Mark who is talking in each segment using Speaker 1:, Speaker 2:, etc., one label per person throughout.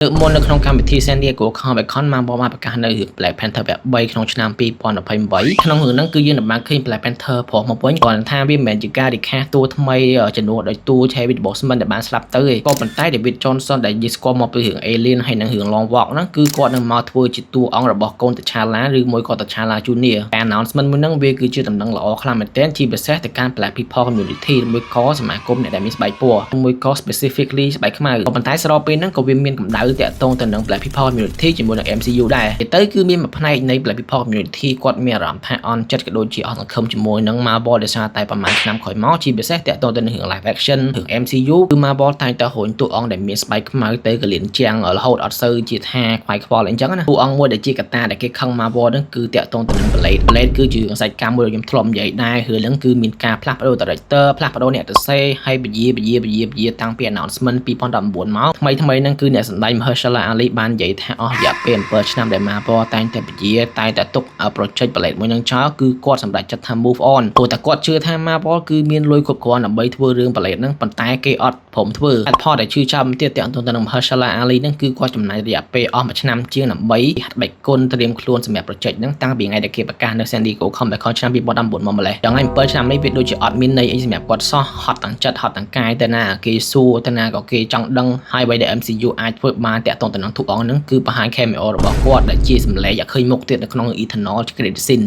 Speaker 1: លើកមុននៅក្នុងកម្មវិធី San Diego Comic Con Marvel បានប្រកាសនៅរឿង Black Panther វគ្គ3ក្នុងឆ្នាំ2028ក្នុងរឿងហ្នឹងគឺយើងនឹងបានឃើញ Black Panther ប្រុសមកវិញគ្រាន់តែថាវាមិនមែនជាការ recast តួថ្មីជំនួសដោយតួ Chadwick Boseman ដែលបានស្លាប់ទៅទេក៏ប៉ុន្តែ David Johnson ដែលយើងស្គាល់មកពីរឿង Alien ហើយនិងរឿង Long Walk ហ្នឹងគឺគាត់នឹងមកធ្វើជាតួអង្គរបស់កូន T'Challa ឬមួយក៏ T'Challa Junior តែ announcement មួយហ្នឹងវាគឺជាដំណឹងល្អខ្លាំងមែនទែនជាពិសេសទៅកាន់ Black People Community ឬមួយក៏សមាគមអ្នកដែលមានស្បែកពណ៌មួយក៏ specifically ស្បែកខ្មៅក៏ប៉ុន្តែស្របពេលហ្នឹងក៏វាមានកម្ដៅតាក់ទងទៅនឹង Black People Community ជាមួយនឹង MCU ដែរទៅគឺមានមួយផ្នែកនៃ Black People Community គាត់មានអារម្មណ៍ថាអន់ចិត្តក៏ដូចជាអស់សង្ឃឹមជាមួយនឹង Marvel ដោយសារតែប្រហែលឆ្នាំក្រោយមកជាពិសេសតាក់ទងទៅនឹងរឿង live action រឿង MCU គឺ Marvel តែងតែរុញតួអង្គដែលមានស្បែកខ្មៅទៅកលៀនជាងរហូតអត់សូវជាថាខ្វាយខ្វល់អីចឹងណាតួអង្គមួយដែលជាកត្តាដែលគេខឹង Marvel ហ្នឹងគឺតាក់ទងទៅនឹង Blade. Blade គឺជារឿងសាច់កម្មមួយដែលខ្ញុំធ្លាប់និយាយដែររឿងហ្នឹងគឺមានការផ្លាស់ប្ដូរ director ផ្លាស់ប្ដូរអ្នកសរសេរហើយពជាពជាពជាពជាតាំងពី announcement 2019មកថ្មីថ្មីហ្នឹងគឺអ្នកសម្ដែង Mahershala Ali បាននិយាយថាអស់រយៈពេល7ឆ្នាំដែល Marvel តែងតែពជាតែងតែទុក project Blade មួយហ្នឹងចោលគឺគាត់សម្រេចចិត្តថា move on ព្រោះតែគាត់ជឿថា Marvel គឺមានលុយគ្រប់គ្រាន់ដើម្បីធ្វើរឿង Blade ហ្នឹងប៉ុន្តែគេអត់ព្រមធ្វើហេតុផលដែលឈឺចាប់ទៀតតាក់ទងទៅនឹង Mahershala Ali ហ្នឹងគឺគាត់ចំណាយរយៈពេលអស់មួយឆ្នាំជាងដើម្បីហាត់បាច់គុណត្រៀមខ្លួនសម្រាប់ project ហ្នឹងតាំងពីថ្ងៃដែលគេប្រកាសនៅ San Diego Comic Con ឆ្នាំ2019មកម្លេះដល់ថ្ងៃ7ឆ្នាំនេះវាដូចជាអត់មានន័យអីសម្រាប់គាត់សោះហត់ទាំងចិត្តហត់ទាំងកាយទៅណាគេសួរទៅណាក៏គេចង់ដឹងហើយអ្វីដែល MCU អាចធ្វើបានតាក់ទងទៅនឹងតួអង្គហ្នឹងគឺបង្ហាញ cameo របស់គាត់ដែលជាសម្លេងឲ្យឃើញមុខទៀតនៅក្នុង Eternal credit scene.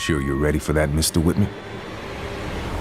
Speaker 2: Sure you're ready for that, Mr. Whitman?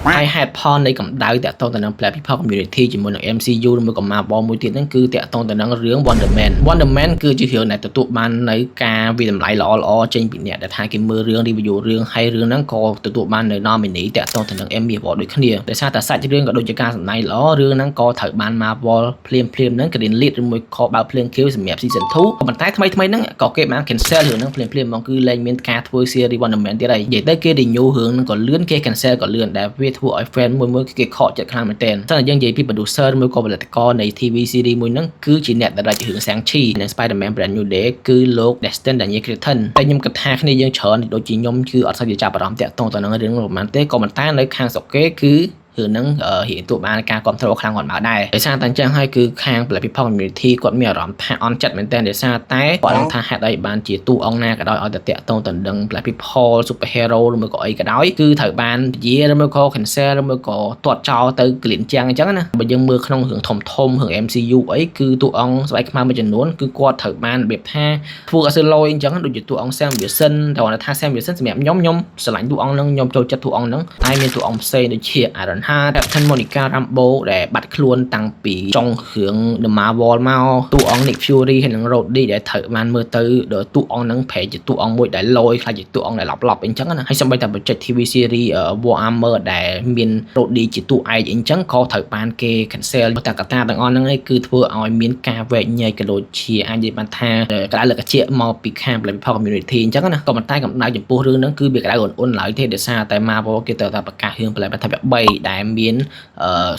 Speaker 1: ហើយហេតុផលនៃកម្ដៅតាក់ទងទៅនឹង Black People Community ជាមួយនឹង MCU ឬមួយក៏ Marvel មួយទៀតហ្នឹងគឺតាក់ទងទៅនឹងរឿង Wonder Man. Wonder Man គឺជារឿងដែលទទួលបាននៅការវាតម្លៃល្អៗចេញពីអ្នកដែលថាគេមើលរឿង review រឿងហើយរឿងហ្នឹងក៏ទទួលបាននៅ nominee តាក់ទងទៅនឹង Emmy Award ដូចគ្នាដោយសារតែសាច់រឿងក៏ដូចជាការសម្ដែងល្អរឿងហ្នឹងក៏ត្រូវបាន Marvel ភ្លាមភ្លាមហ្នឹង green lit ឬមួយក៏បើកភ្លើងខៀវសម្រាប់ season 2ក៏ប៉ុន្តែថ្មីថ្មីហ្នឹងក៏គេបាន cancel រឿងហ្នឹងភ្លាមភ្លាមហ្មងគឺលែងមានការធ្វើ series Wonder Man ទៀតហើយនិយាយទៅគេ renew រឿងហ្នឹងក៏លឿនគេ cancel ក៏លឿនដែលវាធ្វើឲ្យ fan មួយមួយគេខកចិត្តខ្លាំងមែនទែនតែយើងនិយាយពី producer ឬមួយក៏ផលិតករនៃ TV series មួយហ្នឹងគឺជាអ្នក direct រឿង Shang-Chi និង Spider-Man Brand New Day គឺលោក Destin Daniel Cretton តែខ្ញុំគិតថាគ្នាយើងច្រើនដូចជាខ្ញុំគឺអត់សូវជាចាប់អារម្មណ៍តាក់ទងទៅនឹងរឿងប្រហែលទេក៏ប៉ុន្តែនៅខាងស្រុកគេគឺរឿងហ្នឹងរៀងទទួលបានការគ្រប់គ្រងខ្លាំងគាត់មកដែរដោយសារតែអញ្ចឹងហើយគឺខាង Black People Community គាត់មានអារម្មណ៍ថាអន់ចិត្តមែនទែនដោយសារតែគាត់ដឹងថាហេតុអីបានជាតួអង្គណាក៏ដោយឲ្យតែតាក់ទងទៅនឹង Black People superhero ឬមួយក៏អីក៏ដោយគឺត្រូវបានពជាឬមួយក៏ cancel ឬមួយក៏ទាត់ចោលទៅក្លៀនជាងអញ្ចឹងណាបើយើងមើលក្នុងរឿងធំធំរឿង MCU អីគឺតួអង្គស្បែកខ្មៅមួយចំនួនគឺគាត់ត្រូវបានរបៀបថាធ្វើអត់សូវលយអញ្ចឹងដូចជាតួអង្គ Sam Wilson តែគាត់ថា Sam Wilson សម្រាប់ខ្ញុំខ្ញុំស្រឡាញ់តួអង្គហ្នឹងខ្ញុំចូលចិត្តតួអង្គហ្នឹងតែមានតួអង្គផ្សេងដូចជា Ironheart, Captain Monica Rambeau ដែលបាត់ខ្លួនតាំងពីចុងរឿង The Marvel មកតួអង្គ Nick Fury ហើយនិង Rhodey ដែលត្រូវបានមើលទៅដល់តួអង្គហ្នឹងប្រែជាតួអង្គមួយដែលលយខ្លាចជាតួអង្គដែលឡប់ឡប់អញ្ចឹងណាហើយសូម្បីតែ project TV series Warhammer ដែលមាន Rhodey ជាតួឯកអញ្ចឹងក៏ត្រូវបានគេ cancel តែកត្តាទាំងអស់ហ្នឹងឯងគឺធ្វើឲ្យមានការវែកញែកក៏ដូចជាអាចនិយាយបានថាក្តៅលើកជាមកពីខាង Black People Community អញ្ចឹងណាក៏ប៉ុន្តែកម្ដៅចំពោះរឿងហ្នឹងគឺវាក្តៅអ៊ុនៗឡើយទេដោយសារតែ Marvel គេត្រូវតែប្រកាសរឿង Black Panther 3ដែលមាន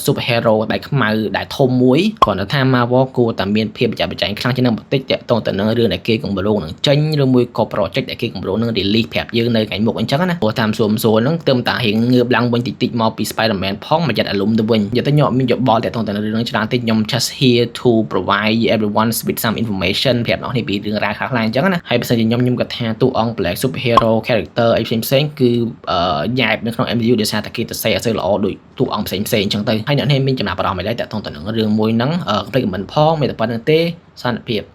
Speaker 1: super hero ដែលខ្មៅដែលធំមួយគ្រាន់តែថា Marvel គួរតែមានភាពប្រចាំប្រជែងខ្លាំងជាងនឹងបន្តិចតាក់ទងទៅនឹងរឿងដែលគេគម្រោងនឹងចេញឬមួយក៏ project ដែលគេគម្រោងនឹង release ប្រាប់យើងនៅថ្ងៃមុខអញ្ចឹងណាព្រោះតាមសួរសួរហ្នឹងទើបតែរៀងងើបឡើងវិញតិចតិចមកពី Spider-Man ផងមកចិត្តអាលុំទៅវិញនិយាយទៅខ្ញុំអត់មានយោបល់តាក់ទងទៅនឹងរឿងហ្នឹងច្រើនទេខ្ញុំ just here to provide everyone with some information ប្រាប់អ្នកនេះពីរឿងរ៉ាវខ្លះៗអញ្ចឹងណាហើយបើសិនជាខ្ញុំខ្ញុំគាត់ថាតួអង្គ Black superhero character អីផ្សេងផ្សេងៗគឺញ៉ែបនៅក្នុង MCU ដោយសារតែគេទៅសេអត់សូវល្អដូចតួអង្គផ្សេងផ្សេងអញ្ចឹងទៅហើយអ្នកនេះមានចំណាប់អារម្មណ៍អីដែរតាក់ទងទៅនឹងរឿងមួយហ្នឹងកុំភ្លេច comment ផងមានតែប៉ុណ្្នឹងទេសន្តិភាព។